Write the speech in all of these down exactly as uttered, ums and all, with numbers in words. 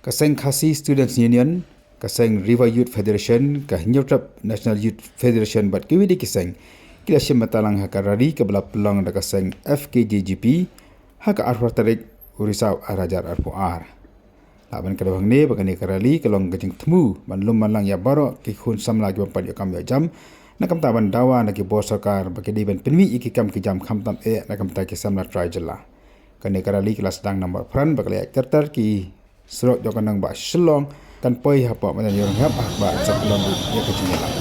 Ka seng Khasi Students Union, ka seng Ri Bhoi Youth Federation, ka Hynñiewtrep National Youth Federation bad kiwei de ki seng ki la shim bynta lang ha ka rally kaba la pynlong da ka seng F K J G P ha ka arphew tarik u Risaw ar hajar arphew ar. Lah ban kdew hangne ba kane ka rally ka long ka jingthmu ban lum ban lang ïa baroh ki khun samla ki bym pat ïoh kam ïoh jam, na ka bynta ban dawa na ki bor sorkar ba ki dei ban pynmih ïa ki kam ki jam khamtam eh na ka bynta ki samla trai jylla. Kane ka rally ka la sdang namar pran ba ka la ïaid ter ter ki surok jong ka nongbah Shillong kan poi hapoh madan Ïewrynghep ha kaba sa pynlong ruh ïa ka jingïalang.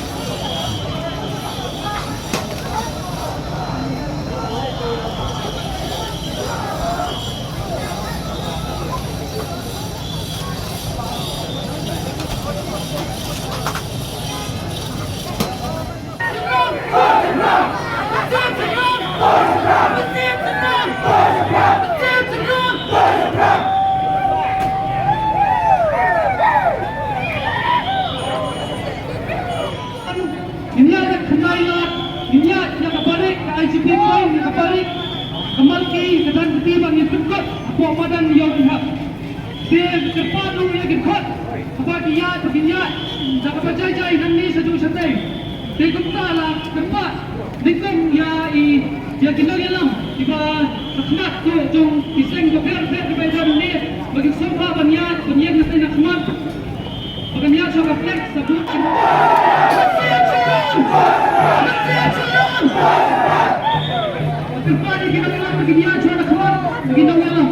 Ngin ïaid da ka khyndai lad, ngin ïaid ïa ka barik, ka I G P point, ïa ka barik, ka malki, ka dang kti ba ngin pynkut hapoh madan Ïewrynghep. Te kyrpad ruh ïa ki khot, haba ki ïaid, ba kin ïaid da kaba jai jai nangne shaduh shatei. Te kumta la kyrpad nyngkong ïa i, ïa ki nongïalam kiba sngewkhmat jong ki seng bapher bapher kiba don hangne, ba kin sngewbha ban ïaid, ban ïeng na tei na khmat. Ba kin ïaid sha ka flag sabut. Kyrpad ïa ki nongïalam ba kin ïaid sha ka khmat, ïa ki nongïalam.